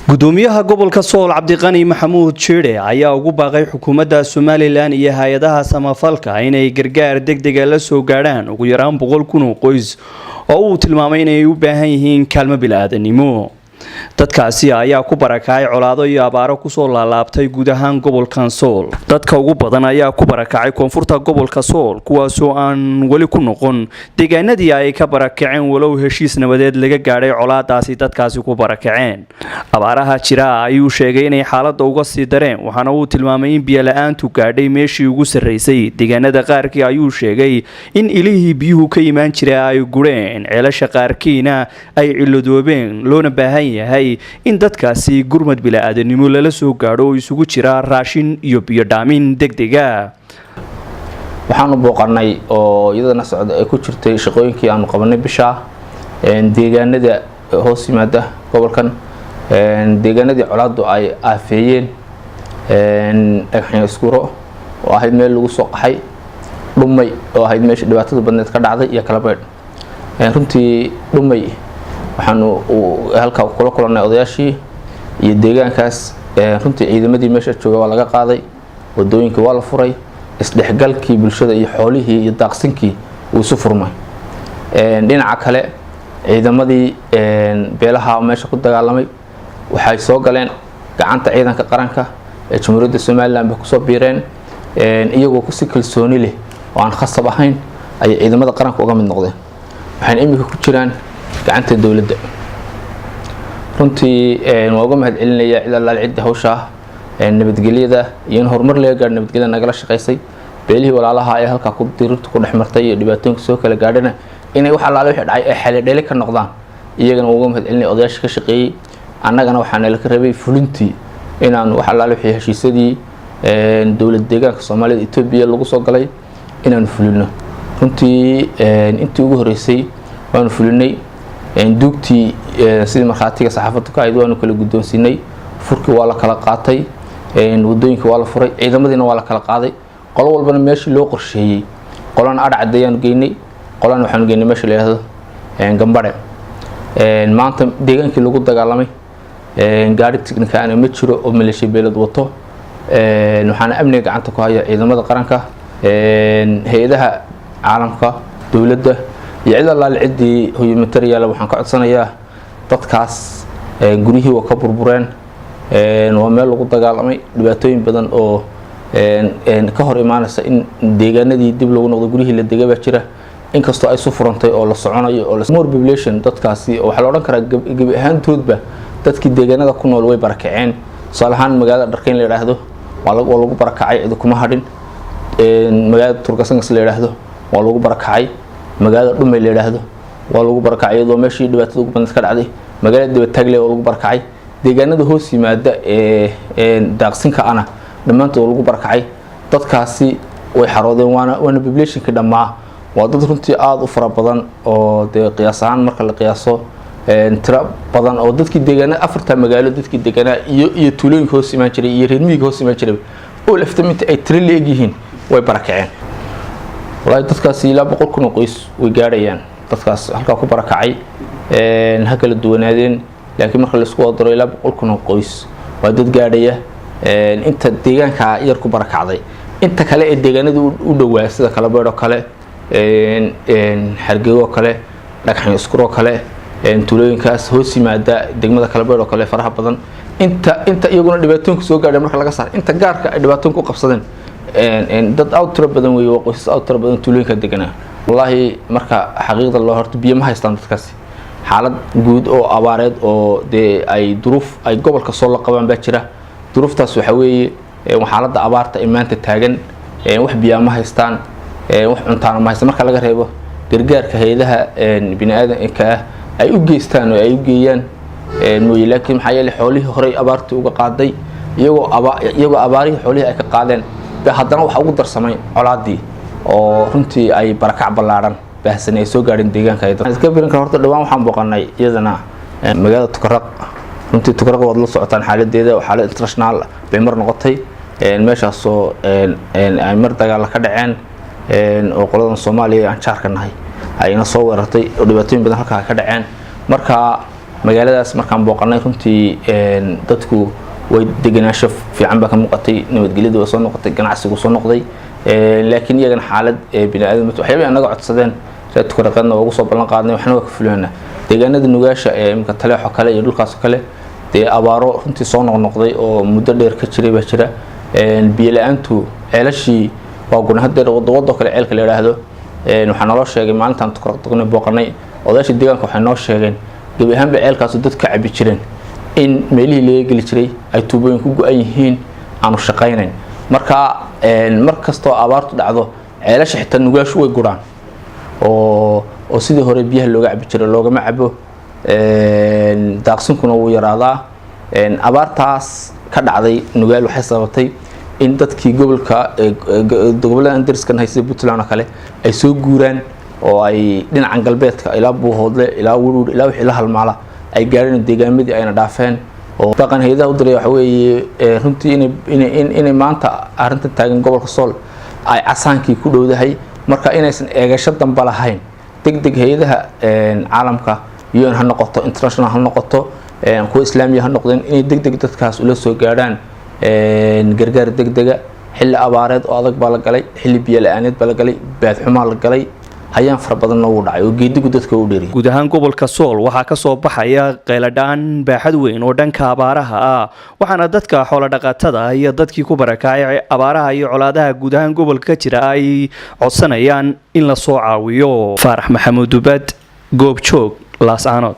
Gudoomiyaha gobolka Sool, Cabdiqani Maxamuud Jiidhe, ayaa ugu baaqay xukuumadda Somaliland iyo hay-adaha samafalka inay gargaar degdega la soo gaadhaan ugu yaraan 100,000 oo qoys oo uu tilmaamay inay u baahan yihiin kaalmo bilaadanimo. Dadkaasi ayaa ku barakacay colaado iyo abaaro kusoo laalaabtay guud ahaan gobolkan Sool. Dadka ugu badan ayaa ku barakacay koonfurta gobolka Sool, kuwaasoo aan weli ku noqon deegaanadii ay ka barakaceen, walow heshiis nabadeed laga gaadhay colaadaasi dadkaasi ku barakaceen. Abaaraha jira ayuu sheegay inay xaalada uga sii dareen, waxaana uu tilmaamay in biyo-la-aantu gaadhay meeshii ugu sarraysay. Deegaanada qaarkii ayuu sheegay in ilihii biyuhu ka imaan jira ay gureen, ceelasha qaarkiina ay ciladoobeen, loona baahan yahay in dadkaasi gurmad bila'aadanimo lala soo gaadho oo isugu jira raashin iyo biyo dhaamin degdega. Waxaanu booqanay oo iyadana socda ay ku jirtay shaqooyinkii aanu qabanay bishaa deegaanada hoos yimaada gobolkan, deegaanadii colaadu ay aafeeyeen: Dhagaxyo Iskuro oo ahayd meel lagu soo qaxay, Dhumay oo ahayd meesha dhibaatada badneed ka dhacday, iyo Kalabeydh. Runtii Dhumay waxaanu halkaa kula kulannay odayaashii iyo deegaankaas. Runtii ciidamadii meesha jooga waa laga qaaday, wadooyinkii waa la furay, isdhexgalkii bulshada iyo xoolihii iyo daaqsinkii wuu isu furmay. Dhinaca kale, ciidamadii beelaha meesha ku dagaalamay waxay soo galeen gacanta ciidanka qaranka ee Jamhuuriyadda Somaliland bay kusoo biireen. Iyagoo si kalsooni leh oo aan khasab ahayn ayay ciidamada qaranka uga mid noqdeen, waxayna iminka ku jiraan gacanta dowladda. Runtii waa uga mahad celinaya cid allaal cidda hawshaa nabadgelyada iyo in horumar laga gaadho nabadgelyada nagala shaqaysay. Beelihii walaalaha ee halkaa ku dirirtu ku dhex martay iyo dhibaatooyinka soo kala gaadhana inay wax allaale wixii dhacay ay xalidheli ka noqdaan, iyagana waa uga mahad celinaya odayaasha ka shaqeeyey. Annagana waxaa nala ka rabay fulintii, inaan wax allaale wixii heshiisyadii dowlad deegaanka Soomaalida Etoobiya lagu soo galay inaanu fulino. Runtii intii ugu horreysay waanu fulinay. Duugtii sidii markhaatiga saxaafaddu ka ahayd waanu kala guddoonsiinay, furkii waa la kala qaatay, wadooyinka waa la furay, ciidamadiina waa la kala qaaday, qolo walbana meeshii loo qorsheeyey. Qolana Adhcadayaanu geynay, qolana waxaanu geynay meesha la yidhaahdo Gambadhe. Maanta deegaankii lagu dagaalamay gaari tighnikaana ma jiro oo maleeshiya beelad wato, waxaana amniga gacanta ku haya ciidamada qaranka, hay-adaha caalamka, dowladda iyo cid allaale ciddii humanitarian. Waxaan ka codsanayaa dadkaas guryihii waa ka burbureen, waa meel lagu dagaalamay, dhibaatooyin badan oo ka hor imaanaysa in deegaanadii dib lagu noqdo, guryihii la dega baa jira, inkastoo ay isu furantay oo la soconayo oo more population. Dadkaasi waxaa la odhan karaa gebi ahaantoodba dadkii deegaanada ku nool way barakaceen. Tusaale ahaan, magaalada Dharkayn la yidhaahdo waa lagu barakacay, cidi kuma hadhin. Magaalada Turkasangas la yidhaahdo waa lagu barakacay. Magaalada Dhumay la yidhaahdo waa lagu barakacay, iyadoo meeshii dhibaatada ugu badneed ka dhacday. Magaalada Dabataagle waa lagu barakacay. Deegaanada hoos yimaada ee daaqsinka ana dhammaantood waa lagu barakacay. Dadkaasi way xaroodeen, waana populationkii dhammaa. Waa dad runtii aada u fara badan oo dee qiyaas ahaan marka la qiyaaso tiro badan oo dadkii deegaanada afarta magaalo dadkii deegaanaa iyo tuulooyinka hoos imaan jiray iyo reer miyiga hoos imaan jiray oo laftaminta ay tiro la egyihiin way barakaceen. Wallaahi dadkaasi ilaa 100,000 oo qoys way gaadhayaan. Dadkaas halkaa ku barakacay ha kala duwanaadeen, laakiin marka laisku wadaro ilaa 100,000 oo qoys waa dad gaadhaya inta deegaanka yar ku barakacday. Inta kale ee deegaanada u dhowaa, sida Kalabeydh oo kale, Xargego oo kale, Dhagxan Iskur oo kale, tuulooyinkaas hoos yimaada degmada Kalabeydh oo kale faraha badan, inta iyaguna dhibaatooyinka soo gaadhay marka laga saar inta gaarka ay dhibaatooyinka u qabsadeen, dad aad tiro badan weeye, waa qoysas aad tiro badan tuulooyinka deganaa. Wallaahi marka xaqiiqda loo horto, biyo ma haystaan dadkaasi. Xaalad guud oo abaareed oo dee ay duruuf ay gobolka soo la qabaan baa jira. Duruuftaas waxaa weeye xaaladda abaarta ee maanta taagan. Wax biyaa ma haystaan, wax cuntaana ma haystaan, marka laga reebo gargaarka hay-adaha bini aadanka ah ay u geystaan oo ay u geeyaan mooye. Laakiin maxaa yeelay xoolihii horey abaartii uga qaaday, iyagoo abaarihii xoolihii ay ka qaadeen ba haddana waxa ugu darsamay colaadii oo runtii ay barakac ballaadhan baahsan ay soo gaadheen deegaanka. Iska birin kara horta dhawaan waxaan booqanay iyadana magaalada Tukaraq. Runtii Tukaraq waad la socotaan xaaladeeda, xaalad international bay mar noqotay, meeshaasoo ay mar dagaala ka dhaceen oo qoladan Soomaaliya aan jaarka nahay ayna soo weerartay oo dhibaatooyin badan halkaa ka dhaceen. Marka Magaaladaas markaan booqanay, runtii dadku way degenaansho fiican baa ka muuqatay, nabadgelyadu waa soo noqotay, ganacsigu soo noqday, laakiin iyagana xaalad bini-aadam waxyaabay annaga codsadeen reer Tukaraqeedna waa ugu soo ballan qaadnay, waxna waa ka fulinayna. Deegaanada Nugaasha ee imika Taleexo kale iyo dhulkaasoo kale dee abaaro runtii soo noqnoqday oo muddo dheer ka jiray baa jira. Biyo la-aantu ceelashii waa guna hadeer waddo kale ceelka la yidhaahdo. Waxaa naloo sheegay maalintaan Tukaraqna booqanay, odayaasha deegaanka waxay noo sheegeen gebi ahaanba ceelkaasu dad ka cabi jireen in meelihii laga geli jiray ay tuubooyin ku go-an yihiin, aanu shaqaynayn. Marka mar kastoo abaartu dhacdo, ceelasha xitaa Nugaashu way guraan oo sidii hore biyaha looga cabi jiray loogama cabo, daaqsinkuna wuu yaraadaa. Abaartaas ka dhacday Nugaal waxay sababatay in dadkii gobolka, gobollada anderskan hay sida Puntland oo kale, ay soo guuraan oo ay dhinacan galbeedka ilaa Buuhoodle, ilaa Werwer, ilaa wixii la halmaala ay gaadheen, deegaamadii ayna dhaafeen. Oo dhaqan hayadaha u diray waxa weeye runtii inay maanta arrintan taagan gobolka Sool ay casaankii ku dhowdahay, marka inaysan eegasho damba lahayn. Deg deg hay-adaha caalamka, UN ha noqoto, international ha noqoto, kuwa islaamiya ha noqdeen, inay deg deg dadkaas ula soo gaadhaan gargaar deg dega. Xilli abaareed oo adag baa la galay, xilli biyo la-aaneed baa la galay, baadxumaa la galay, hayaan fara badanna wuu dhacay oo geedigu dadka u dheeriyay. Guud ahaan gobolka Sool waxaa ka soo baxaya qayladhaan baaxad weyn oo dhanka abaaraha ah, waxaana dadka xoolodhaqatada iyo dadkii ku barakacay abaaraha iyo colaadaha guud ahaan gobolka ka jira ay codsanayaan in la soo caawiyo. Faarax Maxamuud Dubad, Goobjoog, Laascaanood.